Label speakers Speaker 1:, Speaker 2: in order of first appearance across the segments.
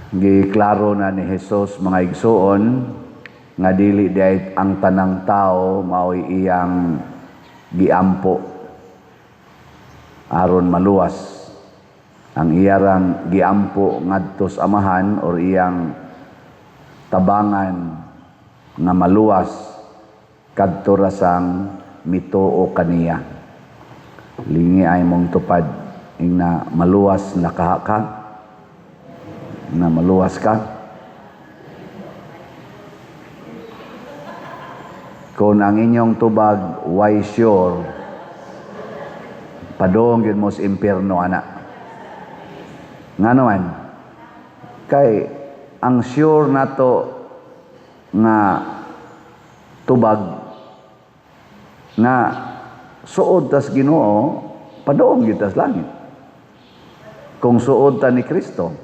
Speaker 1: Giklaro na ni Jesus, mga igsuon, nga dili diay ang tanang tao mao'y iyang giampo aron maluwas. Ang iyarang giampo ngadto sa Amahan or iyang tabangan nga maluwas, kadto ra sang mituo kaniya. Lingi ay mong tupad, ingna, "Maluwas na ka ka?" Na maluwas ka? Kung ang inyong tubag why sure, padung gyud mo sa impierno ana. Ngano man? Kay ang sure nato nga tubag nga suod tas Ginoo, padung gyud tas langit. Kung suod ta ni Kristo,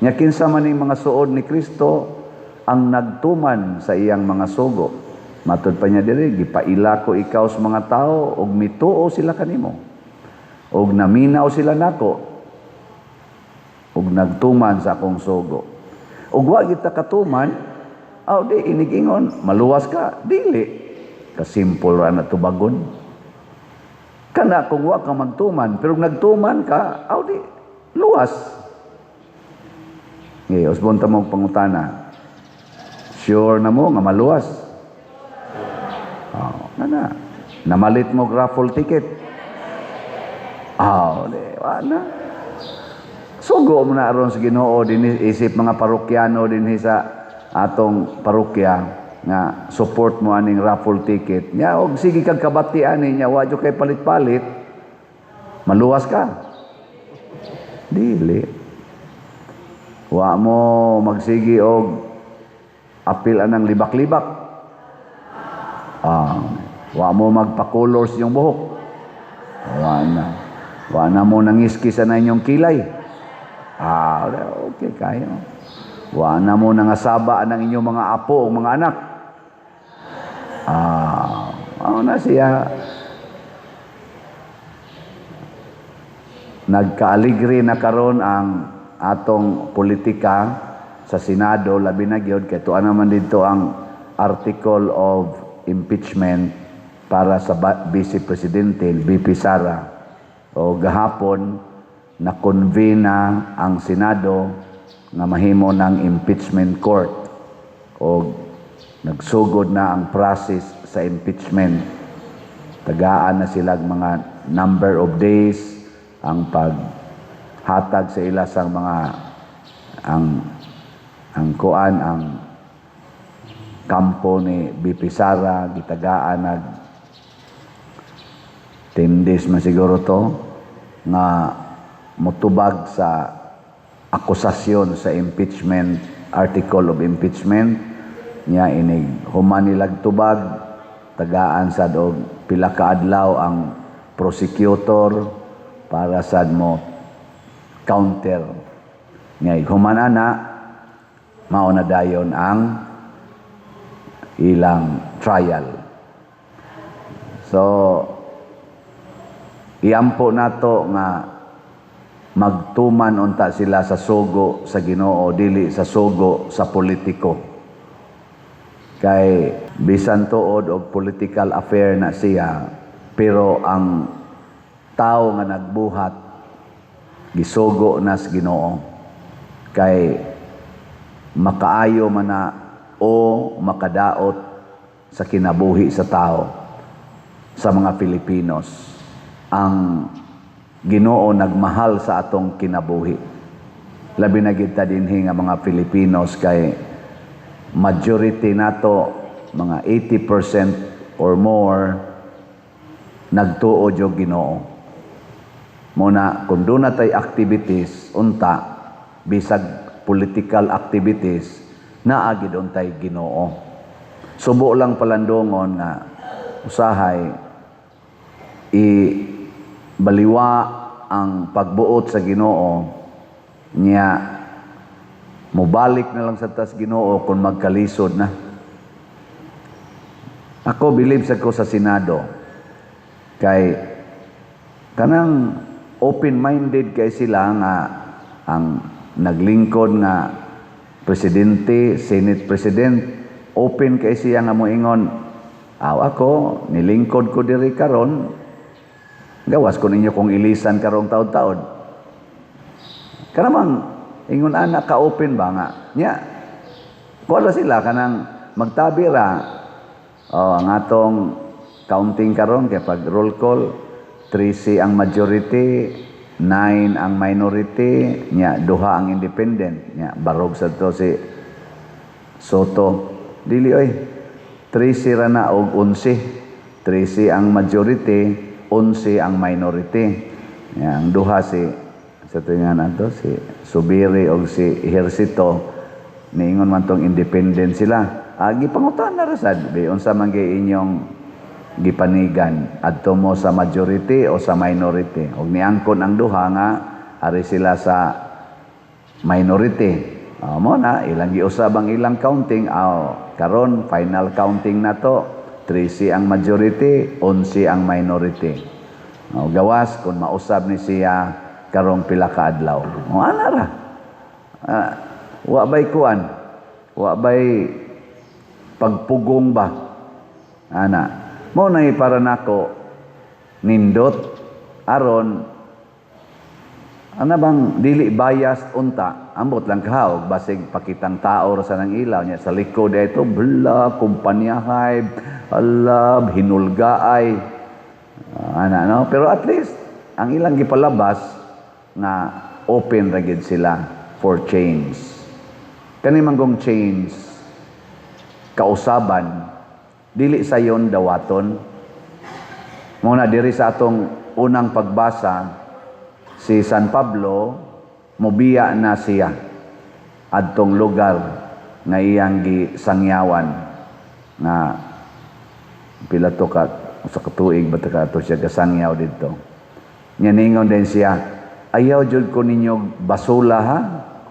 Speaker 1: nya kinsa man ning mga suod ni Kristo? Ang nagtuman sa iyang mga sugo. Matud pa niya diri, "Gipaila ko ikaw sa mga tao ug mituo sila kanimo. Ug naminaw sila nako ug nagtuman sa akong sugo." Ug wa kita katuman, aw di inigingon, maluwas ka, dili. Kasimple ra na tubagon. Kana kung wa ka magtuman, pero nagtuman ka, aw di luwas. Ngay, usbon ta mong pangutana. Sure na mo nga maluwas? Oh, na na. Namalit mo raffle ticket? Oh, di, wa na. Sugo mo na aron sa Ginoo dinhi, isip mga parokyano dinhi sa atong parokya nga support mo aning raffle ticket. Nya og sige kag kabati ani nya, wa jud kay palit-palit. Maluwas ka? Dili. Wa mo magsigi og apil anang libak-libak. Ah, wa mo magpa-color sa inyong buhok. Wa na. Wa na mo nangiski sa na inyong kilay. Ah, okay kayo. Wa na mo nangasaba ang inyong mga apo o mga anak. Ah, mao na siya. Nagkaaligre na karon ang atong politika sa Senado, labi na gyud kay tuan naman dito ang article of impeachment para sa Vice Presidente VP Sara. O gahapon na-convene na ang Senado nga mahimo ng impeachment court o nagsugod na ang process sa impeachment. Tagaan na sila mga number of days ang paghatag sa ila sang mga ang kuan, ang kampo ni VP Sara, gitagaan nag 10 days man siguro to nga motubag sa akusasyon sa impeachment, article of impeachment niya. Inig human nilag tubag, tagaan sad og pila ka adlaw ang prosecutor para sad mo counter nga human ana, mao na dayon ang ilang trial. So iampo nato nga magtuman unta sila sa sugo sa Ginoo, dili sa sugo sa politiko. Kay bisan tuod og political affair na siya, pero ang tao nga nagbuhat, gisugo na sa Ginoo. Kay makaayo man na o makadaot sa kinabuhi sa tao, sa mga Filipinos. Ang Ginoo nagmahal sa atong kinabuhi. Labi na gid ta dinhi nga mga Filipinos kay majority nato, mga 80% or more, nagtuo og Ginoo. Muna kung doon na tay activities unta, bisag political activities, naa gid untay Ginoo. Subo lang palandongon nga usahay i baliwa ang pagbuot sa Ginoo niya, mobalik na lang sa tas Ginoo kung magkalisod na. Ako, believe sa ko sa Senado kay kanang open-minded kay sila nga ang naglingkod nga presidente, Senate President, open kay siya nga moingon, "Aw ako, nilingkod ko diri karon, gawas ko ninyo kung ilisan karong taod-taod." Kanamang ingon ana ka open ba nga. Nya, kuha sila kanang magtabi ra. Oh, ang atong counting karon kay pag roll call, 13 ang majority, 9 ang minority, nya duha ang independent, nya barog sa to si Sotto. Dili oy. 13 ra na og 11. 13 ang majority, 11 ang minority. Nya ang duha, si sa tingan ato si Zubiri og si Ejercito, niingon man tong independent sila. Ah, gipangutan na ra sad, be, unsa man gyud inyong gipanigan, adto mo sa majority o sa minority? Og niangkon ang duha nga ari sila sa minority. Oh, mo na ilang giusab ang ilang counting. Oh, karon final counting na to, 13 ang majority, 11 ang minority. Oh, gawas kung mausab ni siya karong pila ka adlaw. Oh, ana ra. Ah, wa bay kuan, wa bay pagpugong ba ana. Mo na para nako nindot aron ana bang dili biased unta. Ambot lang kahawg, basig pakitang tao ra sa nang ilaw niya, sa likod ito bla kumpanyahay alab hinulgaay. Ah, ana no, pero at least ang ilang gipalabas nga open ra gid sila for change. Kani manggong change, kausaban, dili sayon dawaton. Mo na diri sa atong unang pagbasa, si San Pablo mobiya na siya adtong lugar nga iyang gisangyawan nga pila to ka sa katuig ba ta ka to siya gasangyaw didto. Nya ningon din siya, "Ayaw jud ko ninyo basula ha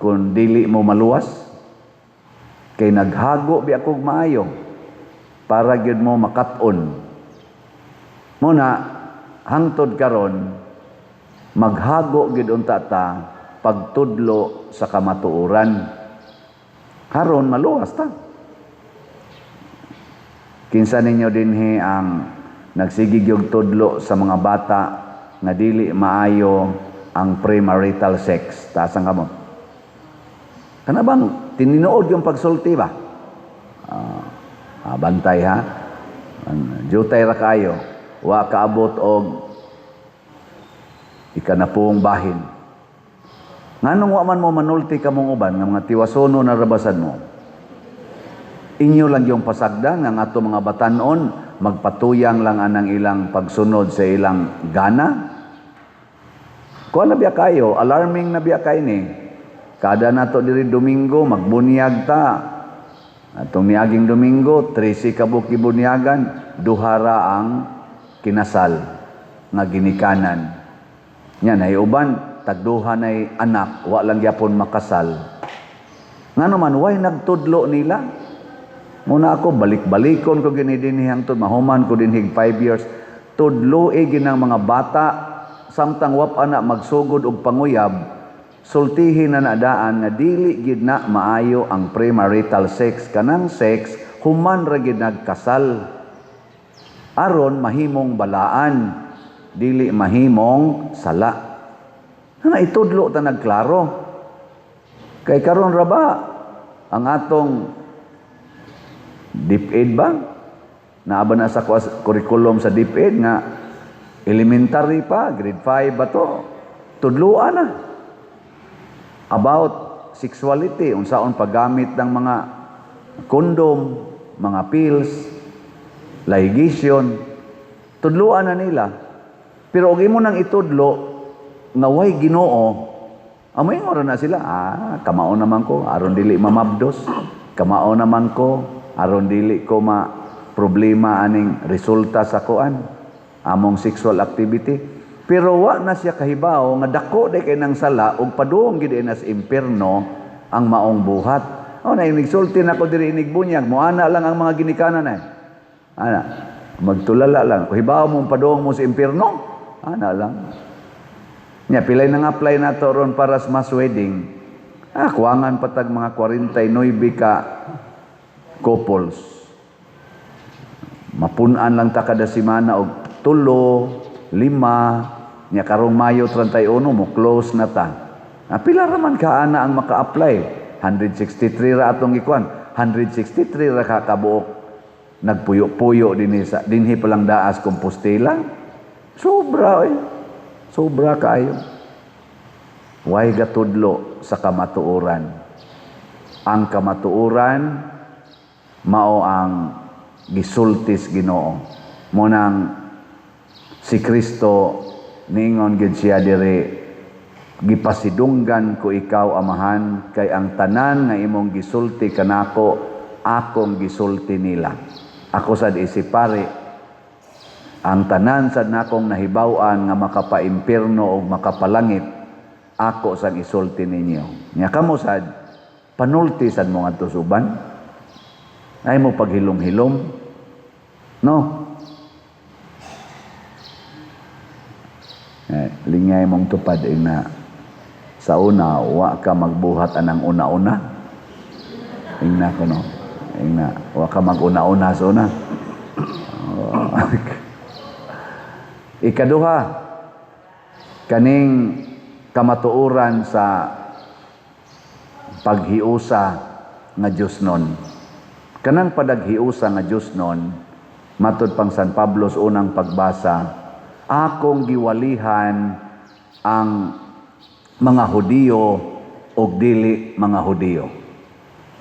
Speaker 1: kung dili mo maluwas, kay naghago bi akog maayo para gyud mo makat-on." Muna hangtod karon maghago gid unta ta pagtudlo sa kamatuoran haron maluwas ta. Kinsa ninyo dinhi ang nagsigig yung tudlo sa mga bata nga dili maayo ang premarital sex? Taas ang kamot. Kana bang tininood yung pagsulti ba? Ah, ah, bantay ha. Jutay ra kayo. Wa kaabot og ikanapung bahin. Nganong wa man mo manulti kamong uban nga mga tiwasono na rabasan mo? Inyo lang yung pasagdan nga ang ato mga batanon magpatuyang lang anang ilang pagsunod sa ilang gana. Kuha na biya kayo, alarming na biya kayo ni. Kada nato diri Domingo, magbunyag ta. Atong niaging Domingo, 13 ka buok gibunyagan, duhara ang kinasal nga ginikanan. Nya nay uban tagduha nay anak, wa lang gyapon makasal. Ngano man way nagtudlo nila? Muna ako balik-balikon ko gini dinhi hangtod mahuman ko dinhi 5 years. Tudloi ginang mga bata samtang wa pa na magsugod og panguyab, sultihin na nadaan nga dili gid na maayo ang premarital sex, kanang sex human ra gid nagkasal, aron mahimong balaan, dili mahimong sala. Na itudlo ta nagklaro. Kay karon ra ba ang atong DepEd ba? Naaba na sa curriculum sa DepEd nga elementary pa, grade 5 ba to? Tudluan na about sexuality, unsaon paggamit ng mga kondom, mga pills, ligation. Tudluan na nila. Pero og imo nang itudlo nga way Ginoo, amoy ra na sila, "Ah, kamao naman ko, aron dili mamabdos, kamao naman ko, aron dili ko ma problema aning resulta sa kuan, among sexual activity." Pero wa na siya kahibaw nga dako day kay nang sala ug padung gid na sa impierno ang maong buhat. Oh, na inigsulti na ko diri inigbunyag, moana lang ang mga ginikanan ay. Ana, magtulala lang. Kung hibaw mo padung mo sa impierno, ana lang. Nya pilay nang apply nato ron para sa mass wedding. Ah, kuwangan patag mga 49 ka couples. Mapunan lang ta kada semana og tulo, lima, nya karong Mayo 31 mo close na ta. Ah, pila ra man ka ana ang maka-apply? 163 ra atong gikuan. 163 ra ka kabuok nagpuyo-puyo dinhi sa dinhi pa lang daas Compostela. Sobra eh. Sobra kaayo. Way gatudlo sa kamatuoran. Ang kamatuoran mao ang gisultis Ginoo. Mao nang si Kristo ningon gid siya diri, "Gipasidunggan ko ikaw, Amahan, kay ang tanan nga imong gisulti kanako, akong gisulti nila." Ako sad isip pari, ang tanan sad nakong nahibaw-an nga makapaimpierno o makapalangit, ako sang isulti ninyo. Nya kamo sad, panulti sad mo ngadto sa uban. Ay mo paghilom-hilom. No? Eh, lingay mong tupad ina. Sa una, wa ka magbuhat anang una-una. Ingna ko, no. Ingna, wa ka mag-una-una sa una. Oh. Ikaduha, kaning kamatuoran sa paghiusa nga Diyos nun. Kanang padaghiusa nga Diyos nun, matud pang San Pablo sa unang pagbasa, akong giwalihan ang mga Hudiyo og dili mga Hudiyo.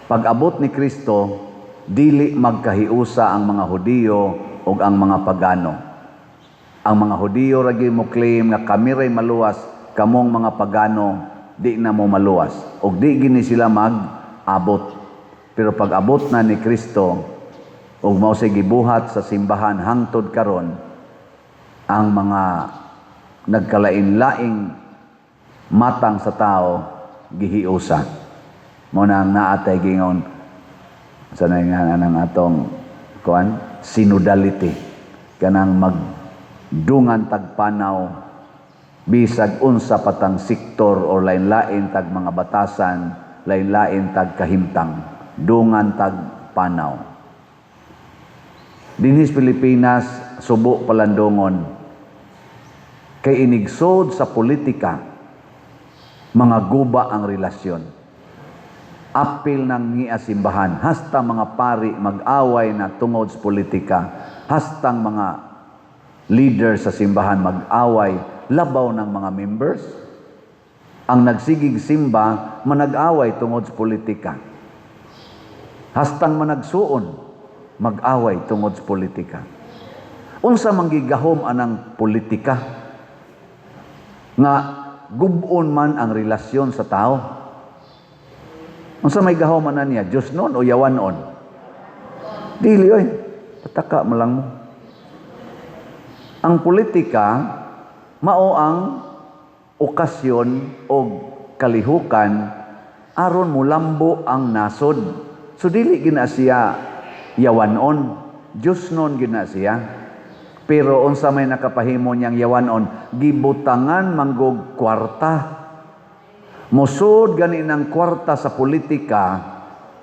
Speaker 1: Pag-abot ni Kristo, dili magkahiusa ang mga Hudiyo og ang mga pagano. Ang mga Hudiyo ragi mo claim nga kami ray maluwas, kamong mga pagano di na mo maluwas. Og di gini sila mag-abot. Pero pag abot na ni Kristo ug mao say gibuhat sa simbahan hangtod karon, ang mga nagkalain-laing matang sa tao gihiusa. Mao na ang naatay gingon sa nga nang atong kuan, synodality, kanang magdungan tagpanaw bisag unsa patang sektor or lain-lain tag mga batasan, lain-lain tag kahimtang, dungan tag panaw. Dinhis Pilipinas, subo palandongon kay inigsod sa politika, mga guba ang relasyon. Apil ng ngia simbahan, hasta mga pari mag-away na tungod sa politika, hastang mga leader sa simbahan mag-away, labaw ng mga members. Ang nagsigig simba, manag-away tungod sa politika. Hastang managsuon, mag-away tungod sa politika. Unsa man gigahom anang politika nga gubon man ang relasyon sa tao? Unsa may gahom ana niya? Diyos nun o yawanon? Dili oy. Pataka mo lang mo. Ang politika mao ang okasyon o kalihukan aron mulambo ang nasod. So dili gina siya yawanon. Diyos nun gina siya. Pero unsa may nakapahimo niyang yawanon, gibutangan manggog kwarta. Musod gani ng kwarta sa politika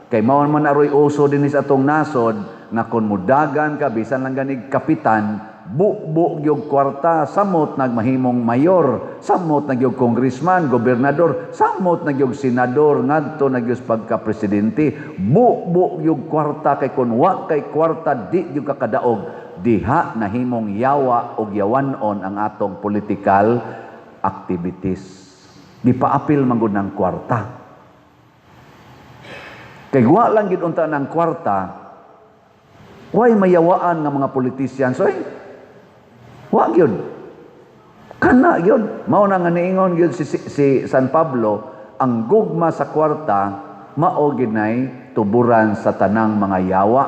Speaker 1: kay mao man aroy uso dinhi sa atong nasod nga kon mudagan ka bisan lang ganig kapitan, bubo gyud kwarta, samot nagmahimong mayor, samot na gyud congressman, gobernador, samot na gyud senador, ngadto na gyud pagka presidente, bubo gyud kwarta kay kon wa kay kwarta di gyud ka kadaog. Diha nahimong yawa og yawanon ang atong political activities. Gipaapil man gud ng kwarta. Kay wa lang gid unta ng kwarta, way mayawaan nga mga politicians oy. Wa gyud. Kana gyud. Mao na nga niingon gyud si San Pablo, ang gugma sa kwarta mao ginay tuburan sa tanang mga yawa.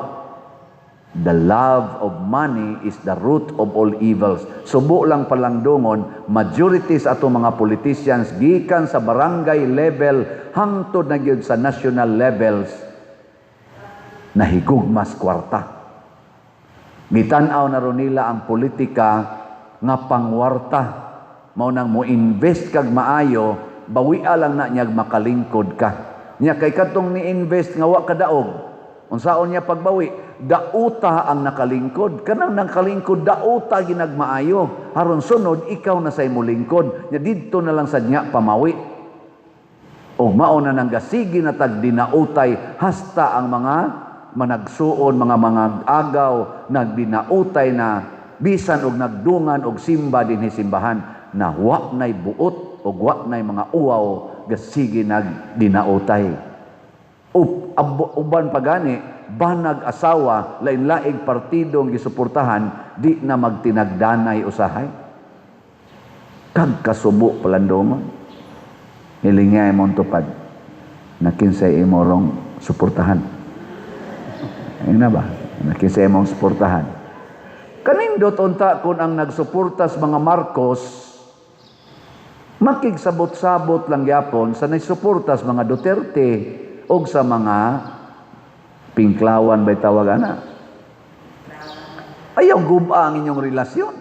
Speaker 1: The love of money is the root of all evils. Subo lang palang dungon, majority sa atong mga politicians gikan sa barangay level hangtod na gyud sa national levels nahigugmas kwarta. Gitan-aw na ron nila ang politika nga pangwarta. Mao nang mo-invest kag maayo Bawia lang na niyag makalingkod ka. Nya kay katong ni-invest nga wa kadaog, unsaon niya pagbawi? Dauta ang nakalingkod. Kanang nakalingkod, dauta ginagmaayo. Aron sunod, ikaw na say molingkod. Nya didto na lang sa niya pamawi. Og mao na nang gasigi na tag dinautay hasta ang mga managsuon, mga agaw, nagdinautay na bisan og nagdungan og simba dinhi simbahan na wa nay buot og wa nay mga uwaw, gasigi nagdinautay. Uban pa gani, banag asawa, lain-laing partido ang gisuportahan, di na magtinagdanay usahay. Kag kasubo palandongon. Hilingay mong tupad na kinsay imorong suportahan. Ayun na ba? Na kinsay imong suportahan. Kanindot unta kung ang nagsuporta sa mga Marcos makigsabot-sabot lang gyapon sa nagsuporta sa mga Duterte o sa mga Pinklawan bay tawag ana. Ayaw guba ang inyong relasyon.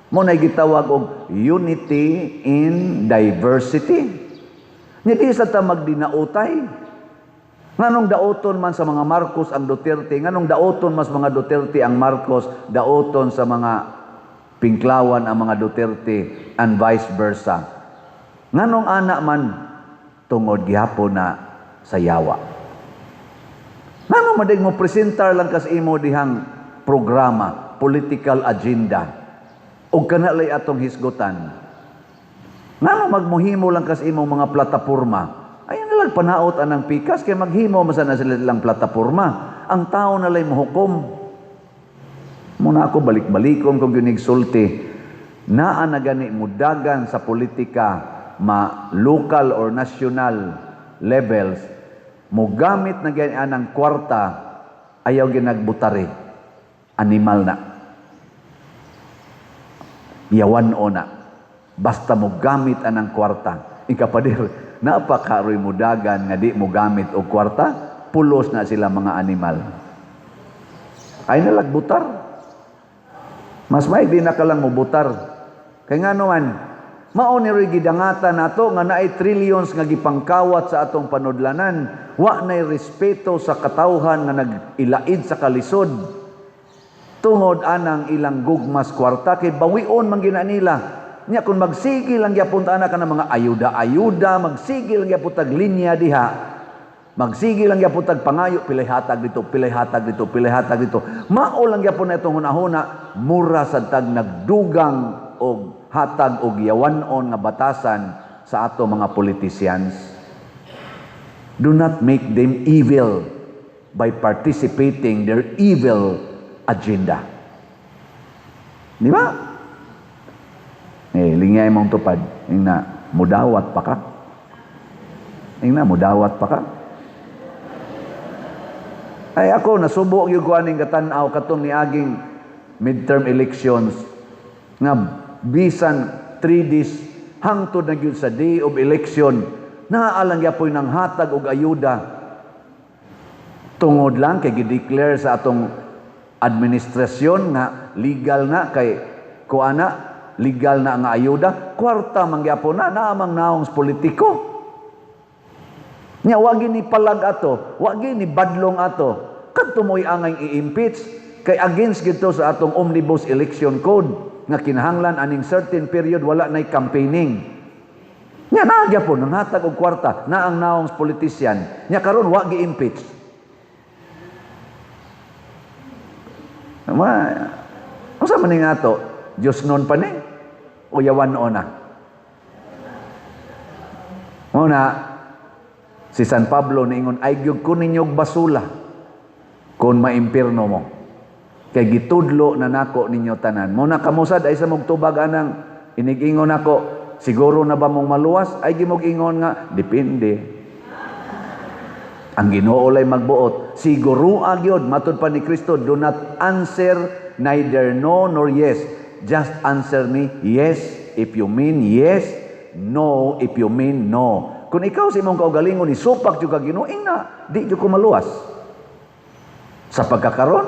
Speaker 1: Mao na gitawag og unity in diversity. Nya di sa ta magdinautay. Nganong daoton man sa mga Marcos ang Duterte, nganong daoton mas mga Duterte ang Marcos, daoton sa mga Pinklawan ang mga Duterte and vice versa? Nganong ana man? Tungod gihapon na sa yawa. Ngano madig mo presentar lang kas imo dihang programa, political agenda? Og kana lay atong hisgutan. Ngano magmuhimo lang kas imong mga plataporma? Ay na lang panaot anang pikas kay maghimo man na sila lang plataporma. Ang tao na lay mohukom. Muna ako balik-balikon kung ginigsulti. Naa na gani mudagan sa politika, ma local or national levels, mogamit na gani anang kwarta, ayaw ginagbutari. Animal na. Yawan o na. Basta mo gamit anang kwarta. Ikapadir, napakaroy mudagan nga di mo gamit og kwarta, pulos na sila mga animal. Ay nalagbutar. Mas may di na ka lang mubutar. Kay nga naman, mao ni ro'y gidangatan nato nga naay trillions nga gipangkawat sa atong panudlanan, wa nay respeto sa katawhan nga nag-ilaid sa kalisod. Tungod anang ilang gugmas kwarta kay bawion man gina nila. Nya kung magsige lang gyapon ta ana ka ng mga ayuda-ayuda, magsige lang gyapon tag linya diha. Magsige lang gyapon tag pangayo, pilay hatag dito, pilay hatag dito, pilay hatag dito. Mao lang gyapon na itong hunahuna, mura sad tag nagdugang og hatag og yawan-on nga batasan sa ato mga politicians. Do not make them evil by participating their evil agenda. Di ba? Eh, lingay mong tupad. Ingna, mudawat pa ka. Ingna, mudawat pa ka. Ay ako, nasubo gyud ko aning katan-aw katong niaging midterm elections nga bisan 3 days hangtod na gyud sa day of election, naa lang gyapoy nang hatag og ayuda tungod lang kay gi-declare sa atong administrasyon nga legal na kay kuana, legal na nga ayuda. Kwarta man gyapon na, naamang naong sa politiko. Nya wagi ni palag ato, wagi ni badlong ato. Kadto mo'y angay i-impeach kay against gito sa atong Omnibus Election Code nga kinahanglan aning certain period wala nay campaigning. Nya naa gyapon nanghatag og kwarta na ang naong sa politician. Nya karon wa gi-impeach. Ma, unsa man ni nga ato? Diyos nun pa ni o yawan o na? Muna, si San Pablo niingon, "Ay gyud ko ninyog basula kung maimpirno mo. Kay gitudlo na nako ninyo tanan." Muna kamusad ay sa mugtubag anang inigingon nako, "Siguro na ba mong maluwas?" Ay gimog ingon nga, "Depende. Ang Ginoo lay magbuot." Siguro gyud matud pa ni Kristo, "Do not answer neither no nor yes. Just answer me yes if you mean yes, no if you mean no." Kung ikaw sa imong kaugalingon ni supak jud ka Ginoo, ingna, "Di jud ko maluwas. Sa pagkakaron,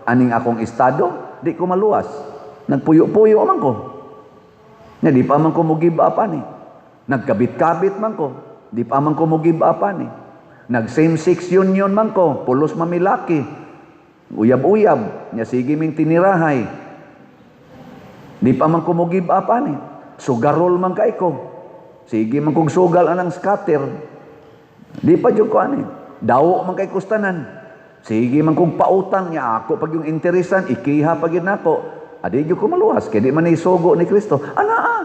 Speaker 1: aning akong estado, di ko maluwas. Nagpuyo-puyo man ko. Nya di pa man ko mo give up ani." Nagkabit-kabit man ko. Di pa man ko mo give up ani. Nag same-sex union man ko, pulos mamilaki. Uyab-uyab, nya sige ming tinirahay. Di pa man ko mo give up ani. Sugarol man kay ko. Sige man kog sugal anang scatter. Di pa jud ko ani. Dawo man kay kustanan. Sige man kog pautang niya ako pag yung interesan, ikiha pag yun nako. Adi jud ko maluwas kay di man isugo ni Kristo. Ana ah,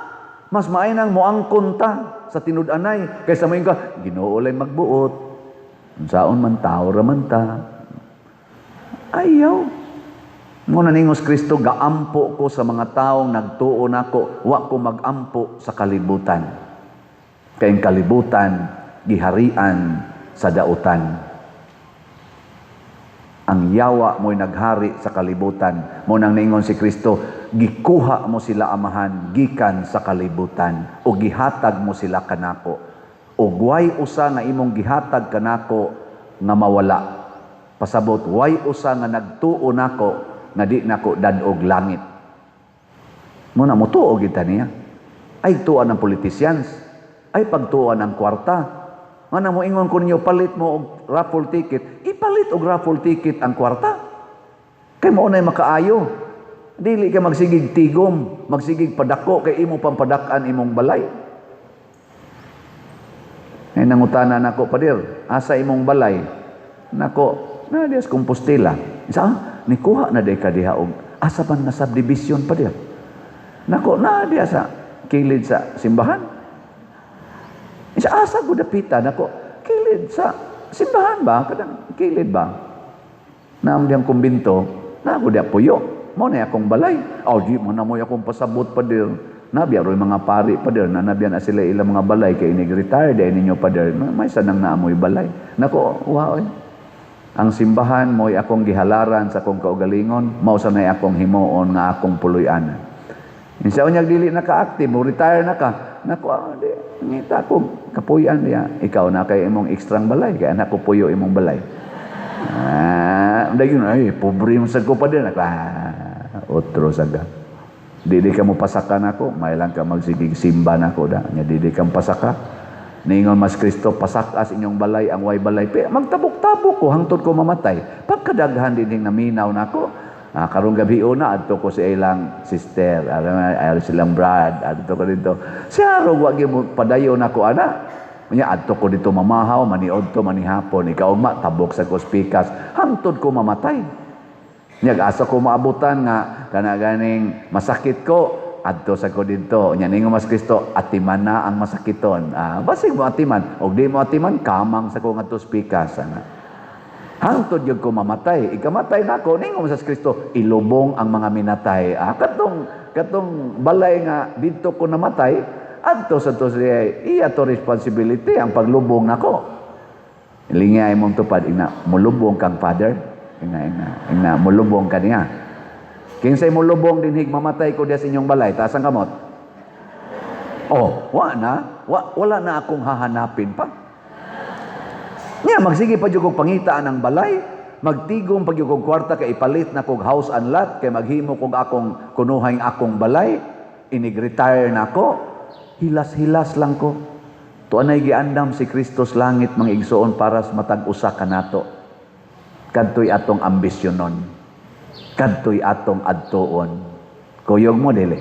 Speaker 1: mas maay nang moangkon ta sa tinud-anay kaysa moingon ka, Ginoo lay magbuot. Unsaon man, tao ra man ta. Ayaw. Mo na ningos Kristo, gaampo ko sa mga taong nagtuo nako, wa ko magampo sa kalibutan. Kay ang kalibutan giharian sa dautan. Ang yawa mo'y naghari sa kalibutan. Mo nang ningon si Kristo, gikuha mo sila, Amahan, gikan sa kalibutan o gihatag mo sila kanako. O way usa nga imong gihatag kanako nga mawala. Pasabot, way usa nga nagtuo nako nga di nako dad-og langit. Mo na motuo gid ta niya. Ay tuan ng politicians, ay pagtuan ng kwarta. Nga na mo ingon ko ninyo, palit mo og raffle ticket, ipalit og raffle ticket ang kwarta. Kay mao nay makaayo. Dili ka magsigig tigom, magsigig padako kay imo pampadak-an imong balay. Ay nangutana nako, "Pader, asa imong balay?" Nako, na diya sa Compostela. Isa, ah, nikuha na day ka diha og asa man nga subdivision, pader? Nako, na diya sa kilid sa simbahan. Isa, asa ko dapita? Nako, kilid sa simbahan ba? Kadang kilid ba? Naam diyang kumbinto, na ako diya puyo. Mo na akong balay. Oh, di mo na mo akong pasabot, pader. Nabiya ro'y mga pari, pader, na nabiya na sila ilang mga balay kay inig-retire dahil ninyo, pader. May sanang naamoy balay. Nako, wow eh. Ang simbahan mo'y akong gihalaran sa akong kaugalingon, mao sanay akong himuon nga akong puloy-anan. Insa unyag dili na ka-active, mo retire na ka. Nako, ah, di, ngita ko kapuyan diya. Ikaw na kay imong ekstrang balay, kay anak ko puyo imong balay. Ah, dayon ay pobre mo sad ko, pader. Nako, ah, otro saga. Dili ka mo pasaka nako, may lang ka magsigig simba nako da. Nya dili ka pasaka. Ningon mas Kristo, pasakas inyong balay ang way balay. Pero magtabok-tabok ko hangtod ko mamatay. Pagkadaghan din naminaw nako. Ah, karong gabi una adto ko sa ilang sister, ay silang brad, adto ko dito. Siya ro wa gyud mo padayon nako ana. Nya adto ko dito mamahaw, maniod to manihapon, ikaw ma tabok sa kuspikas hangtod ko mamatay. Nya asa ko maabutan nga kana ganing masakit ko, adto sa ko dito. Nya ningon mas Kristo, atiman na ang masakiton. Ah, basig mo atiman, og di mo atiman, kamang sa ko ngadto spikas ana. Hangtod gyud ko mamatay. Ikamatay nako, ningon sa Kristo, ilubong ang mga minatay. Ah, katong katong balay nga didto ko namatay, adto sa to siya, iya to responsibility ang paglubong nako. Lingay imong tupad, ina, mulubong kang father. Ina, ina, ina, mulubong ka niya. Kinsay mulubong dinhig mamatay ko diya sa inyong balay, taas ang kamot. Oh, wa na. Wa, wala na akong hahanapin pa. Nya magsige pa jud kog pangitaan ang balay, magtigom pa jud kog kwarta kay ipalit na kog house and lot kay maghimo kog akong kunuhay akong balay, inig-retire na ako, hilas-hilas lang ko. Tuanay giandam si Kristo sa langit, mga igsoon, para sa matag usa kanato. Kadtoy atong ambisyonon. Kadtoy atong adtuon. Kuyog mo dili.